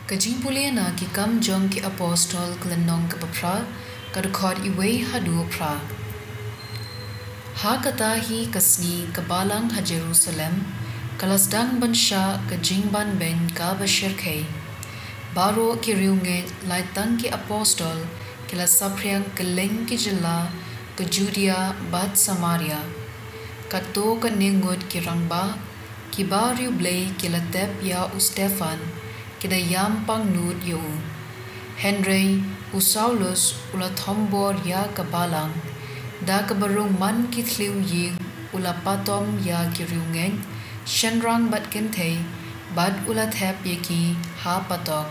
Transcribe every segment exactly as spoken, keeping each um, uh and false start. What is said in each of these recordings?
Ka jingpule na Ki Kam jong ki Apostol, ka lynnong kaba phra, ka dkhot wei haduh phra. Ha kata hi ka sngi ka balang ha Jerusalem ka la sdang ban shah ka jingbanbeiñ kaba shyrkhei. Baroh ki riewngeit, lait tang ki apostol, ki la saphriang kylleng ki jylla ka Judia bad Samaria. Katto katne ngut ki rangbah kiba riewblei ki la tep ïa u Stephan, ki da ïam pangnud ïa u. Hynrei u Saulus u la thombor ïa ka balang, da kaba rung man ki thliew ïing u la patom ïa ki riewngeit, shynrang bad kynthei, bad u la thep ïa ki ha patok.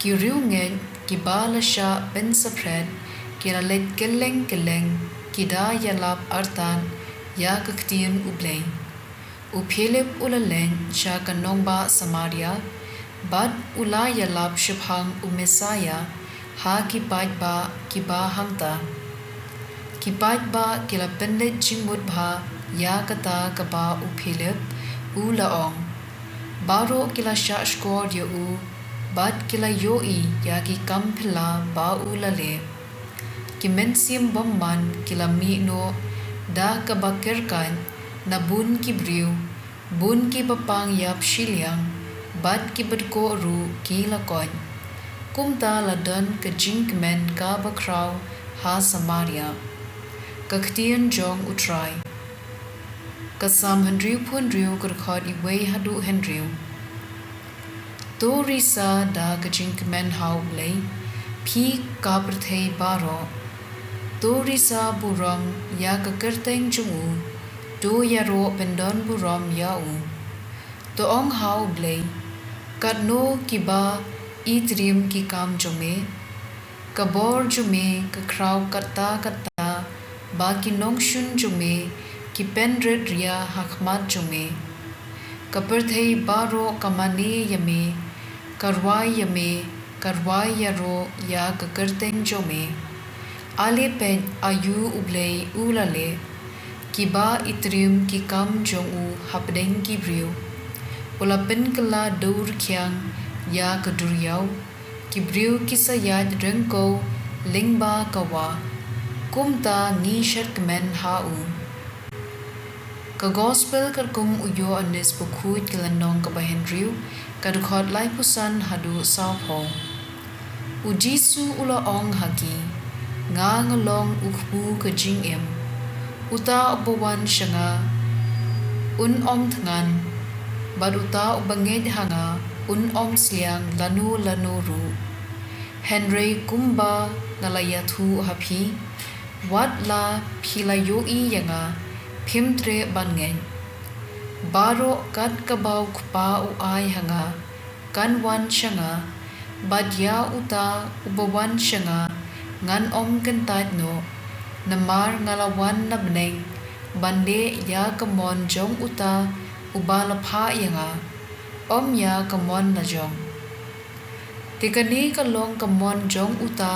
Ki riewngeit kiba la shah pynsaphriang ki la leit kylleng kylleng, ki da ïalap artat ïa ka ktien U Blei. U Philip u la leit sha ka nongbah Samaria, bad u la ïalap shaphang u Messaïah ha ki paidbah kiba hangta. Ki paidbah ki la pynleit jingmut bha ïa kata kaba u Philip u la ong. Baroh ki la shahshkor ïa u, bad ki la ïohi ïa ki kam phylla ba u la leh. Ki mynsiem bymman ki la mih noh da kaba kyrkhat na bun ki briew, bun kiba pang ïap shiliang, bad kiba dkoh ruh ki la koit. Kumta la don ka jingkmen kaba khraw ha Samaria. Ka ktien jong U Trai. Ka Salm hynriewphew hynriew, ka dkhot wei haduh hynriew. To risa da ka jingkmen ha U Blei, phi ka pyrthei baroh. To risa burom ïa ka kyrteng jong u, to ïaroh pyndon burom ïa u. To ong ha U Blei, katno kiba itriem ki kam jong me. Ka bor jong me ka khraw katta katta, ba ki nongshun jong me ki pynrit ria ha khmat jong me. Ka pyrthei baroh ka mane ïa me, ka rwai ïa me, ka rwai ïaroh ïa ka kyrteng jong me. Ale peit, aïu U Blei u la leh, kiba itriem ki kam jong u hapdeng ki briew. U la pynkylla dewrkhiang ïa ka duriaw, ki briew ki sa ïaid ryngkew lyngba ka wah. Kumta ngi shadkmen ha u. Ka Gospel katkum u Ïoannis Bakhuid, ka lynnong kaba hynriew, ka dkhot laiphew san haduh sawphew. U Jisu u la ong ha ki, nga nga long u kpu ka jingim. Uta uba wan sha nga un ym thngan, bad uta uba ngeit ha nga un ym sliang lano lano ruh. Hynrei kumba nga la ïathuh ha phi, wat la phi la ïohi ïa nga, phim treh ban ngeit. Baroh kat kaba u Kpa u ai ha nga, kan wan sha nga, bad ïa uta uba wan sha nga, ngan ym kyntait noh, namar nga la wan na bneng, ban leh ïa ka mon jong uta uba la phah ïa nga, ym ïa ka mon la jong. Te kane ka long ka mon jong uta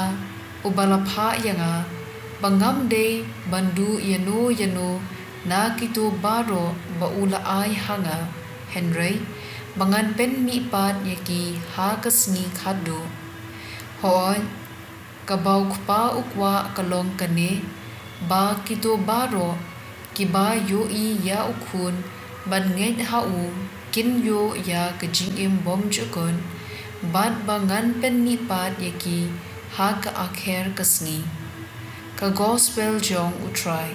uba la phah ïa nga, ba ngam dei ban duh ïano ïano na kito baroh ba u la ai ha nga, hynrei ba ngan pynmihpat ïa ki ha ka sngi khatduh. Hooid, kaba u Kpa u kwah ka long kane, ba kito baroh kiba ïohi ïa u Khun bad ngeit ha u, kin ïoh ïa ka jingim bymjukut, bad ba ngan pynmihpat ïa ki ha ka akher ka sngi. Ka Gospel jong U Trai.